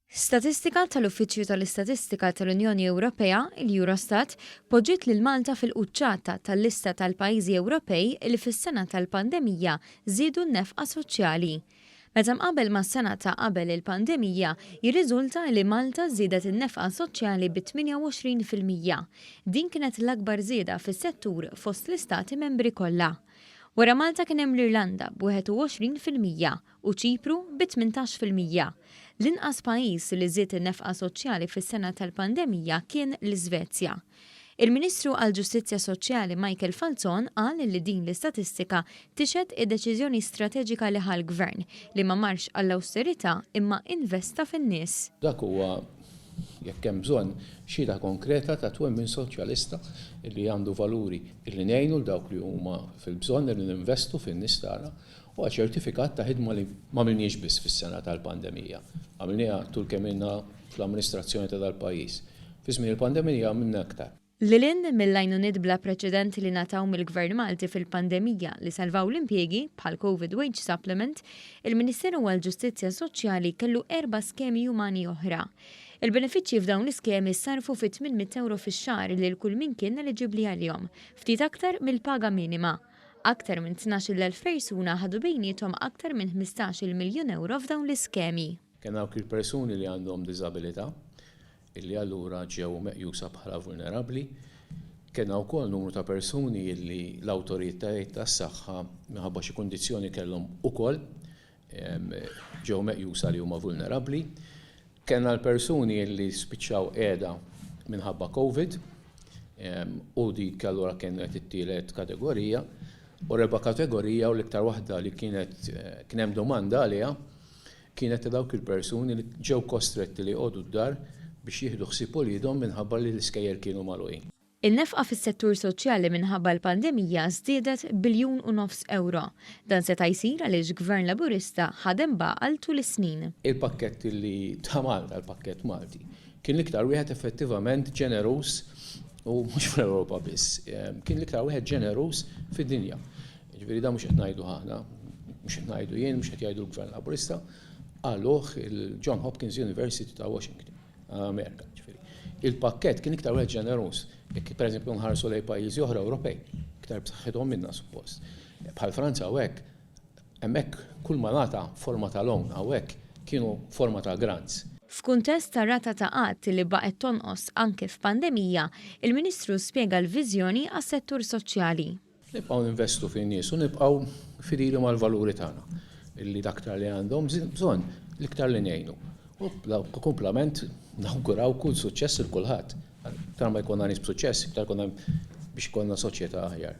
Statistika tal-Uffiċċju tal-Istatistika tal-Unjoni Ewropea, il-Eurostat, poġġiet lil Malta fil-quċċata tal-lista tal-pajjiżi Ewropej li fis-sena tal-pandemija żiedu n-nefqa soċjali. Meta mqabbel mas-sena ta' qabel il-pandemija, jirriżulta li Malta żiedet in-nefqa soċjali bi 28%. Din kienet l-akbar żieda fis-settur fost l-istati membri kollha. Wara Malta kien hemm l-Irlanda b'21% u Ċipru bi 18%. L-inqas pajjiż li żied in-nefqa soċjali fis-sena tal-pandemija kien l-Iżvezja. Il-Ministru għall-Ġustizzja Soċjali Michael Falzon qal li din l-istatistika tixhed id-deċiżjoni strateġika li ħa l-Gvern li ma marx għall-awsterità imma investa fin-nies. Dak huwa, jekk hemm bżonn, xhieda konkreta ta' twemmin soċjalista li għandu valuri li ngħinu 'l dawk li huma fil-bżonn, li ninvestu fin-nies tagħna Huwa ċertifikat ta' ħidma li m'għamilniex biss fis-sena tal-pandemija. Għamilnieha tul kemm ilna fl-amministrazzjoni ta' dal-pajjiż. Fi żmien il-pandemija għamilna iktar. Lil hinn mill-għajnuniet bla preċedent li ngħataw mill-Gvern Malti fil-pandemija li salvaw l-impjiegi, bħall-Covid Wage Supplement, il-Ministeru għall-Ġustizzja Soċjali kellu erba' skemi umani oħra. Il-benefiċċji f'dawn l-iskemi ssarrfu fi 800 ewro fix-xahar lil kull min kien eliġibbli għalihom, ftit aktar mill-paga minima. Aktar minn 12,000 persuna ħadu bejniethom aktar minn 15-il miljun ewro f'dawn l-iskemi. Kellna dawk il-persuni li għandhom diżabilità, illi allura ġew meqjusa bħala vulnerabbli. Kellna wkoll numru ta' persuni illi l-awtoritajiet tas-saħħa minħabba xi kundizzjoni kellhom ukoll ġew meqjusa li huma vulnerabbli. Kellna l-persuni li spiċċaw qiegħda minħabba Covid u dik allura kienet it-tielet kategorija. U reba' kategorija u l-iktar waħda li kienet kien hemm domanda għaliha kienet ta' dawk il-persuni li ġew kostretti li joqogħdu d-dar biex jieħdu ħsieb uliedhom minħabba li l-iskejjel kienu magħluqin. In-nefqa fis-settur soċjali minħabba l-pandemija żdiedet biljun u nofs ewro. Dan seta' jsir għaliex Gvern Laburista ħadem b'għaqal tul is-snin. Il-pakkett li ta Malta, il-pakkett Malti, kien l-iktar wieħed effettivament ġeneruż u mhux fl-Ewropa biss, kien l-iktar wieħed ġeneruż fid-dinja. Jiġifieri dan mhux qed ngħiduh aħna, mhux qed ngħidu jien, mhux qed jgħidu l-Gvern Laburista, qaluh il-John Hopkins University ta' Washington. Amerika, ġifieri. Il-pakkett kien iktar wieħed ġeneruż. Jekk pereżempju nħarsu lejn pajjiżi oħra Ewropej, iktar b'saħħithom minna suppost. Bħal Franza u hekk, hemmhekk kull ma ngħata forma ta' loan hawnhekk kienu forma ta' grants. F'kuntest ta' rata ta' qgħad li baqgħet tonqos anke f'pandemija, il-Ministru spjega l-viżjoni għas-settur soċjali. Nibqgħu ninvestu fin-nies u nibqgħu fidili mal-valuri tagħna, illi l-aktar li għandhom bżonn, l-iktar li ngħinu. U b'kumplament nawguraw kull suċċess lil kulħadd. Iktar ma jkollna nies b'suċċess, iktar jkollna biex ikollna soċjetà aħjar.